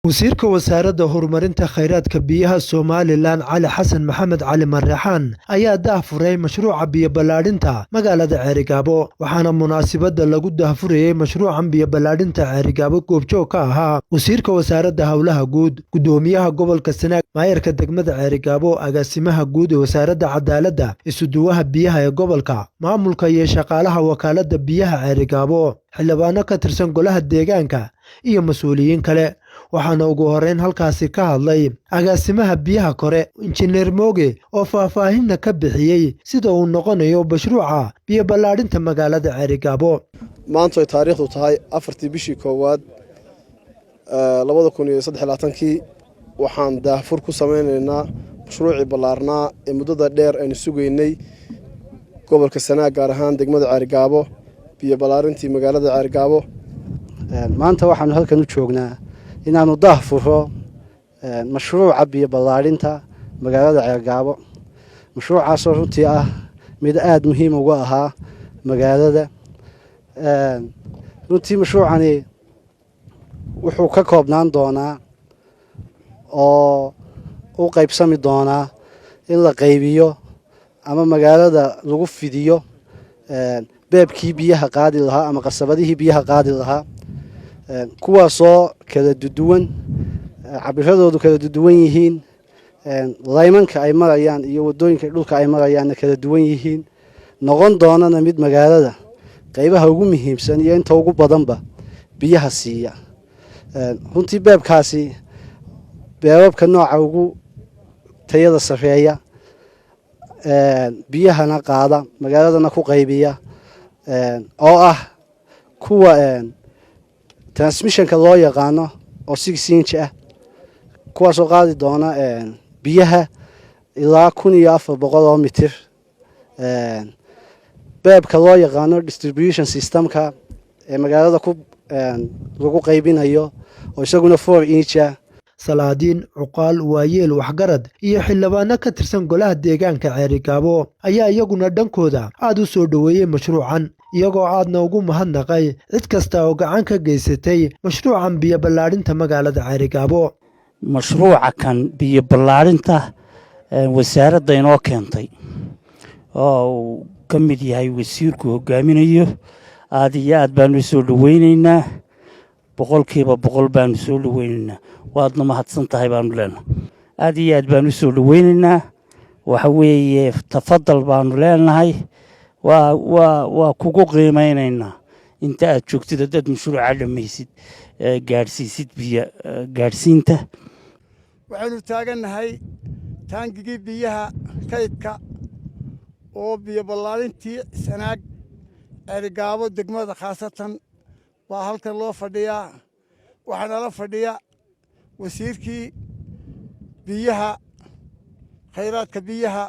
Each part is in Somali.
Wasiirka Wasaaradda Horumarinta Kheyraadka Biyaha Somalilan Cali Xasan Maxamed Cali Marreexaan ayaa daahfuray mashruuca biyo ballaadhinta magaalada Ceerigaabo, waxaana munaasabadda lagu daahfurayey mashruucan biyo ballaadhinta Ceerigaabo goobjoog ka ahaa Wasiirka Wasaaradda Howlaha Guud, Gudoomiyaha Gobolka Sanaag, Maayarka degmada Ceerigaabo, Agaasimaha Guud ee Wasaaradda Cadaaladda, Isuduwaha Biyaha ee gobolka, maamulka iyo shaqaalaha Wakaaladda Biyaha Ceerigaabo, xildhibaano ka tirsan golaha deegaanka iyo mas'uuliyiin kale. Waxaana ugu horreyn halkaasi ka hadlay agaasimaha biyaha kore, Injineer Mooge, oo faahfaahinna ka bixiyey sida uu noqonayo mashruuca biyo ballaadhinta magaalada Ceerigaabo. Maanta ay taariikhdu tahay 4-tii bishii koowaad 2023-kii, waxaan daahfur ku sameynaynaa mashruucii ballaarnaa ee muddada dheer aynu sugaynay gobolka Sanaag, gaar ahaan degmada Ceerigaabo, biyo ballaarintii magaalada Ceerigaabo. Maanta waxaanu halkan u joognaa inaanu daah furo mashruuca biyo ballaadhinta magaalada Ceergaabo, mashruucaasoo runtii ah mid aada muhiim uga ahaa magaalada. Runtii mashruucani wuxuu ka koobnaan doonaa oo u qaybsami doonaa in la qaybiyo ama magaalada lagu fidiyo beebkii biyaha qaadi lahaa ama qasabadihii biyaha qaadi lahaa, kuwaasoo kala duduwan, cabiradoodu kala duduwan yihiin, laymanka ay marayaan iyo waddooyinka dhulka ay marayaanna kala duwan yihiin, noqon doonana mid magaalada qaybaha ugu muhiimsan iyo inta ugu badanba biyaha siiya. Runtii beebkaasi beebabka nooca ugu tayada sarreeya, biyahana qaada, magaaladana ku qaybiya, oo ah kuwa transmissionka loo yaqaano oo 6 inch ah, kuwaasoo qaadi doona biyaha ilaa 1400 oo mitir. Beebka loo yaqaano distribution systemka ee magaalada ku lagu qaybinayo oo isaguna 4 inch ah. Salaadiin, cuqaal, waayeel, waxgarad iyo xildhibaano ka tirsan golaha deegaanka Ceerigaabo ayaa iyaguna dhankooda aad u soo dhoweeyey mashruucan, iyagoo aadna ugu mahadnaqay cid kasta oo gacan ka geysatay mashruucan biyo ballaadhinta magaalada Ceerigaabo. Mashruuca kan biyo ballaadhinta wasaaradda inoo keentay oo uu ka mid yahay wasiirku hogaaminayo, aad iyo aad baanu soo dhoweyneynaa, 100% baanu soo dhoweyneynaa. Waadna mahadsan tahay baanu leenahay. Aad iyo aad baanu soo dhoweyneynaa. Waxa weeye, tafadal baanu leenahay. Waa kugu qiimeyneynaa inta aad joogtid, haddaad mashruuca dhammaysid, gaadhsiisid biyo gaadhsiinta. Waxaynu taagannahay taangigii biyaha kaydka oo biyo ballaarintii Sanaag, Ceerigaabo degmada khaasatan baa halkan loo fadhiyaa. Waxaa nala fadhiya wasiirkii biyaha, khayraadka biyaha,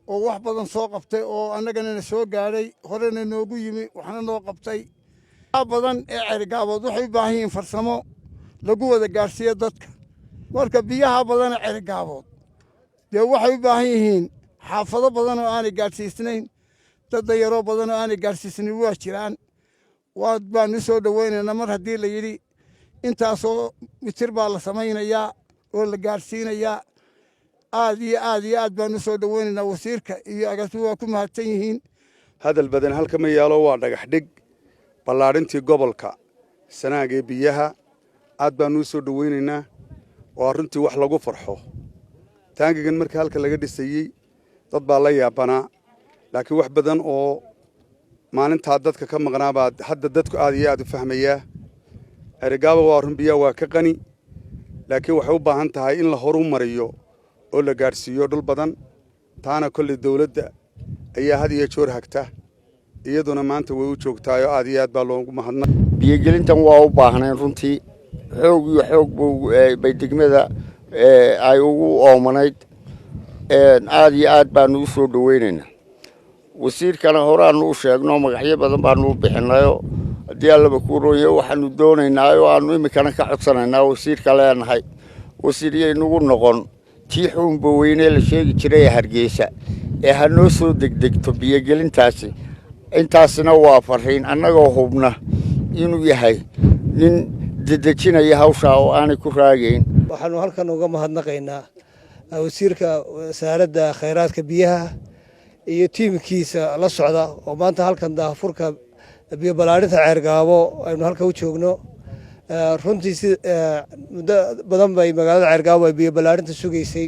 oo wax badan soo qabtay oo annagana na soo gaadhay, horena noogu yimi, waxna noo qabtay badan. Ee Ceerigaabood waxay u baahan yihiin farsamo lagu wada gaadhsiiyo dadka. Marka biyaha badana Ceerigaabood dee waxay u baahan yihiin xaafado badan oo aanay gaadhsiisnayn, dad dayaroo badan oo aanay gaadhsiisnayn waa jiraan. Waad baanu soo dhowaynaynaa mar haddii la yidhi intaasoo mitir baa la samaynayaa oo la gaadhsiinayaa. Aad iyo aad iyo aad baanu soo dhowaynaynaa. Wasiirka iyo agaasimu waa ku mahadsan yihiin. Hadal badan halkama yaalo. Waa dhagax dhig ballaadhintii gobolka Sanaag ee biyaha. Aad baanu u soo dhowaynaynaa. Waa runtii wax lagu farxo. Taangigan marka halka laga dhisayey dad baa la yaabanaa, laakiin wax badan oo maalintaa dadka ka maqnaa baa hadda dadku aad iyo aad u fahmayaa. Ceerigaaba waa run, biyaha waa ka qani, laakiin waxay u baahan tahay in la horu mariyo oo la gaadhsiiyo dhul badan. Taana kolley dawladda ayaa had iyo joor hagta, iyaduna maanta way u joogtaayoo aad iyo aad baa loogu mahadnaq. Biyogelintan waa u baahnayn runtii. Xoog iyo xoog bay degmada ay ugu oomanayd. Aad iyo aad baanu u soo dhoweynaynaa. Wasiirkana horaanu u sheegno, magacyo badan baanu u bixinayo. Haddii Allaba kuu roonya, waxaanu doonaynaa oo aanu iminkana ka codsanaynaa wasiirka, leenahay: wasiiryaynugu noqon tii Xuunba Weynee la sheegi jiray ee Hargeysa, ee ha noo soo degdegto biyogelintaasi. Intaasina waa fariin, annagoo hubna inuu yahay nin Dedejinaya hawshaa oo aanay ku raagayn. Waxaanu halkan uga mahadnaqaynaa wasiirka Wasaaradda Khayraadka Biyaha iyo tiimkiisa la socda oo maanta halkan daahfurka biyo ballaadhinta Ceergaabo aynu halka u joogno. Runtii si muddo badan bay magaalada Ceergaabo ay biyo ballaadhinta sugaysay.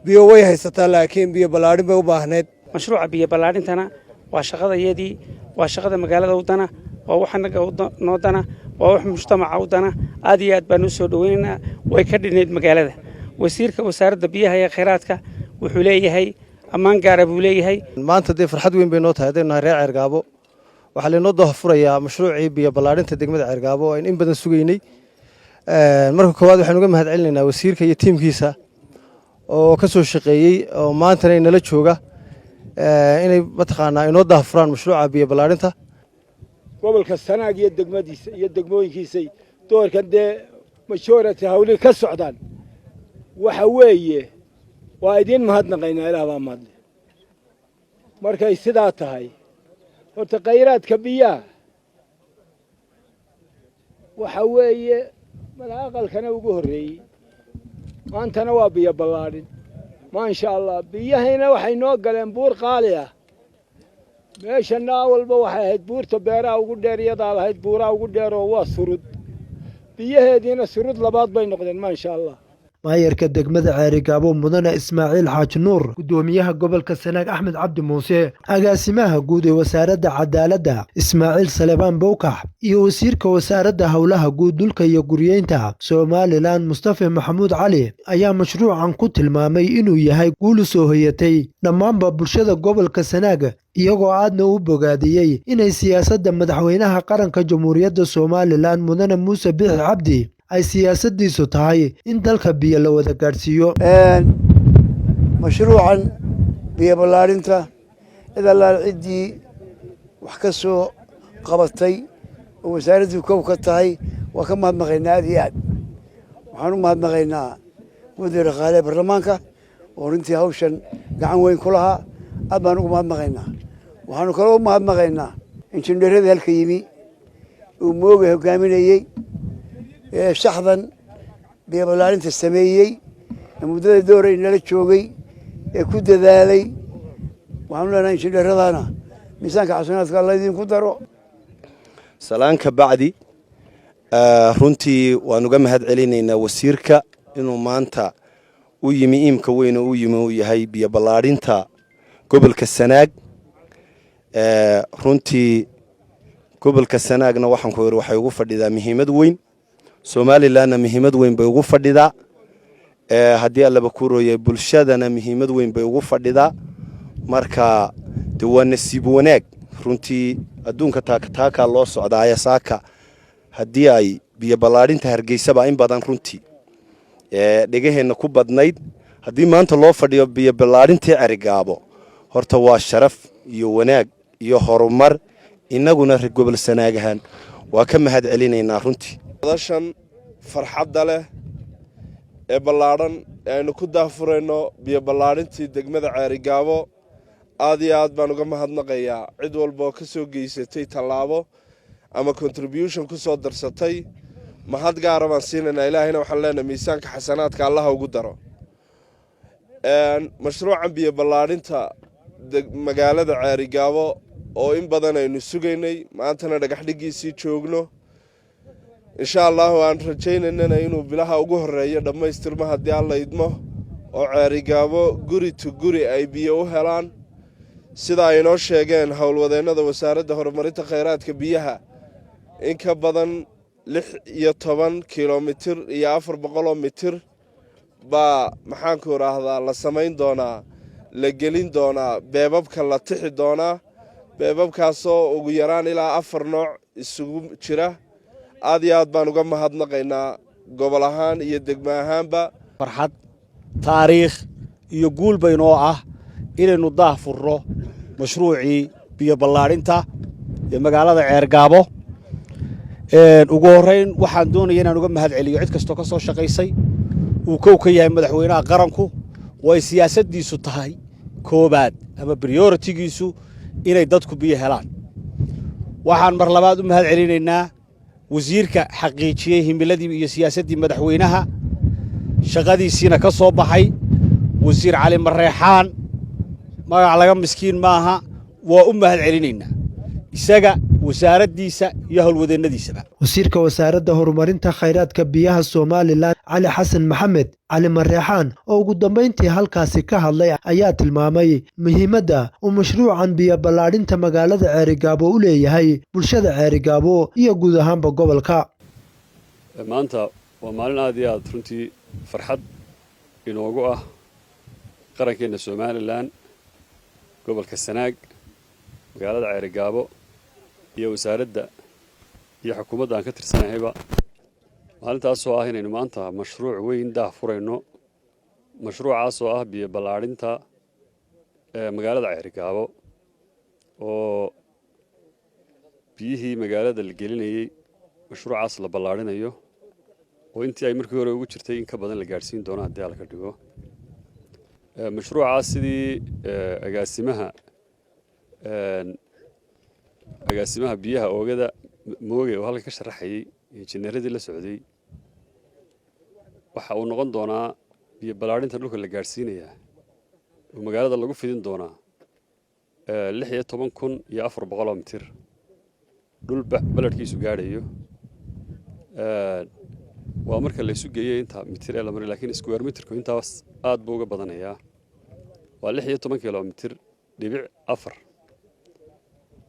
Biyo way haysataa, laakiin biyo ballaadhin bay u baahneyd. Mashruuca biyo ballaadhintana waa shaqadayadii, waa shaqada magaalada u dana, waa wax annaga noo dana, waa wax mujtamaca u dana. Aad iyo aad baan u soo dhoweynaynaa. Way ka dhinayd magaalada. Wasiirka Wasaaradda Biyaha ee Khayraadka wuxuu leeyahay ammaan gaara buu leeyahay. Maanta dee farxad weyn bay noo tahay haddaynu nahay reer Ceergaabo. Waxaa laynoo daahfurayaa mashruucii biyo ballaadhinta degmada Ceergaabo oo aynu in badan sugaynay. Marka koowaad waxaynu uga mahad celinaynaa wasiirka iyo tiimkiisa oo ka soo shaqeeyey oo maantana inala jooga inay mataqaanaa inoo daahfuraan mashruuca biyo ballaadhinta. Gobolka Sanaag iyo degmadiisa iyo degmooyinkiisay doorkan dee majority hawlihii ka socdaan. Waxa weeye, waa idiin mahadnaqaynaa, Ilaah baa mahadle. Markay sidaa tahay, horta khayraadka biyaha waxa weeye mala aqalkana ugu horreeyey, maantana waa biyo ballaadhin, maasha Allah. Biyahayna waxay noo galeen buur qaali ah. Meeshana awalba waxay ahayd buurta beeraha ugu dheer, iyadaa lahayd buuraha ugu dheer oo waa surud. Biyaheediina surud labaad bay noqdeen, maasha Allah. Maayarka degmada Ceerigaabo Mudane Ismaaciil Xaaji Nuur, gudoomiyaha gobolka Sanaag Axmed Cabdi Muuse, agaasimaha guud ee Wasaaradda Cadaaladda Ismaaciil Salebaan Bowkax iyo wasiirka Wasaaradda Howlaha Guud, Dhulka iyo Guryeynta Somaliland Mustafe Maxamuud Cali ayaa mashruucan ku tilmaamay inuu yahay guul u soo hoyatay dhammaanba bulshada gobolka Sanaag, iyagoo aadna u bogaadiyey inay siyaasadda madaxweynaha qaranka Jamhuuriyadda Somaliland Mudane Muuse Bixi Cabdi ay siyaasadiisu tahay in dalka biyo la wada gaadhsiiyo. Mashruucan biyo ballaadhinta cid allaal ciddii wax ka soo qabatay oo wasaaraddii kow ka tahay waa ka mahadnaqaynaa aad iyo aad. Waxaan u mahadnaqaynaa guddiga dhaqaale ee baarlamaanka oo runtii hawshan gacan weyn ku lahaa. Aad baan ugu mahadnaqaynaa. Waxaanu kaloo u mahadnaqaynaa injineeradii halka yimi uu Mooga hogaaminayey ee shaxdan biyo ballaadhinta sameeyey ee muddada dooray nala joogay ee ku dadaalay. Waxaanu leenahay injineeradana miisaanka xasanaadka Alla idinku daro. Salaan ka bacdi, runtii waan uga mahad celinaynaa wasiirka inuu maanta u yimi iimka weyn oo u yimi uu yahay biyo ballaadhinta gobolka Sanaag. Runtii gobolka Sanaagna waxaan ku yidhi waxay ugu fadhidaa muhiimad weyn, Somalilandna muhiimad weyn bay ugu fadhidaa, haddii Allaba ku rooyay bulshadana muhiimad weyn bay ugu fadhidaa. Marka de waa nasiib wanaag runtii. Adduunka taakataakaa loo socdaaya. Saaka haddii ay biyo ballaadhinta Hargeysaba in badan runtii dhegaheenna ku badnayd, haddii maanta loo fadhiyo biyo ballaadhintii Cerigaabo, horta waa sharaf iyo wanaag iyo horumar. Innaguna reer gobol Sanaagahan waa ka mahad celinaynaa runtii. Madashan farxadda leh ee ballaadhan ee aynu ku daahfurayno biyo ballaadhintii degmada Ceerigaabo, aad iyo aad baan uga mahadnaqayaa cid walba oo ka soo geysatay tallaabo ama contribution ku soo darsatay. Mahad gaara baan siinaynaa. Ilaahayna waxaan leenahay miisaanka xasanaadka Allaha ugu daro. Mashruucan biyo ballaadhinta magaalada Ceerigaabo oo in badan aynu sugaynay, maantana dhagaxdhiggiisii joogno, insha Allahu aan rajaynaynana inuu bilaha ugu horreeyo dhammaystirmo haddii Alla idmo, oo Ceerigaabo guri to guri ay biyo u helaan. Sida ay inoo sheegeen howlwadeennada Wasaaradda Horumarinta Khayraadka Biyaha, in ka badan 16 kilomitir iyo 400 mitir baa, maxaanku idhaahdaa, la samayn doonaa, la gelin doonaa beebabka, la tixi doonaa beebabkaasoo ugu yaraan ilaa afar nooc isugu jira. Aad iyo aad baan uga mahadnaqaynaa gobol ahaan iyo degmo ahaanba. Farxad, taariikh iyo guul baynoo ah inaynu daah furro mashruucii biyo ballaadhinta ee magaalada Ceergaabo. Ugu horrayn waxaan doonaya inaan uga mahad celiyo cid kastoo ka soo shaqaysay, uu kow ka yahay madaxweynaha qaranku, oo ay siyaasaddiisu tahay koobaad ama priority-giisu inay dadku biyo helaan. Waxaan mar labaad u mahad celinaynaa Wasiirka xaqiijiyey himiladii iyo siyaasaddii madaxweynaha, shaqadiisiina ka soo baxay, Wasiir Cali Mareexaan, magac laga miskiin maaha. Waa u mahad celinaynaa isaga, wasaaraddiisa iyo howlwadeennadiisaba. Wasiirka Wasaaradda Horumarinta Khayraadka Biyaha Somalilan, Cali Xasan Maxamed Cali Mareexaan, oo ugu dambayntii halkaasi ka hadlay, ayaa tilmaamay muhiimadda uu mashruucan biyo ballaadhinta magaalada Ceerigaabo u leeyahay bulshada Ceerigaabo iyo guud ahaanba gobolka. Maanta waa maalin aad iyo aad runtii farxad inoogu ah qarankeenna Somalilan, gobolka Sanaag, magaalada Ceerigaabo iyo wasaaradda iyo xukuumadda aan ka tirsanahayba. Maalintaasoo ah inaynu maanta mashruuc weyn daah furayno, mashruucaasoo ah biyo ballaadhinta ee magaalada Ceerigaabo, oo biyihii magaalada la gelinayey mashruucaas la ballaadhinayo, oo intii ay markii hore ugu jirtay in ka badan la gaadhsiin doono haddii Alla ka dhigo. Mashruucaas sidii agaasimaha biyaha oogada Mooge oo halka ka sharaxayey, injineeradii la socday, waxa uu noqon doonaa biyo ballaadhinta dhulka la gaadhsiinayaa oo magaalada lagu fidin doonaa 16,400 mitir dhul baladhkiisu gaadhayo. Waa marka la isu geeyey inta mitir ee la maray, lakiin square meterku intaas aad buu uga badanayaa. Waa 16.4 kilomitir.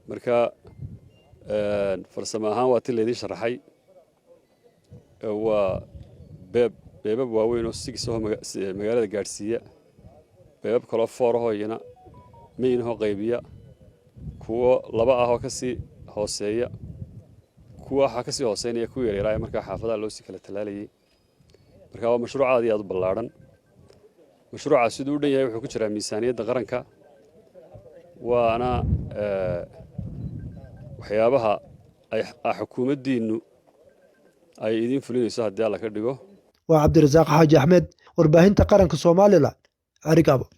Marka farsamo ahaan waa ti laydin sharaxay. Waa beeb, beebab waaweyn oo six ahoo magaalada gaadhsiiya, beebab kaloo four ahoo iyana main ahoo qaybiya, kuwo laba ah oo ka sii hooseeya, kuwa waxaa ka sii hooseynaya kuwa yaryaraaya markaa xaafadaha loo sii kala tallaalayay. Marka waa mashruuc aad iyo aad u ballaadhan. Mashruucaas siduu u dhan yahay wuxuu ku jiraa miisaaniyadda qaranka, waana waxyaabaha ay xukuumaddiinnu ay idiin fulinayso haddii Alla ka dhigo. Waa Cabdirasaaq Xaaji Axmed, warbaahinta qaranka Somalilan, Ceerigaabo.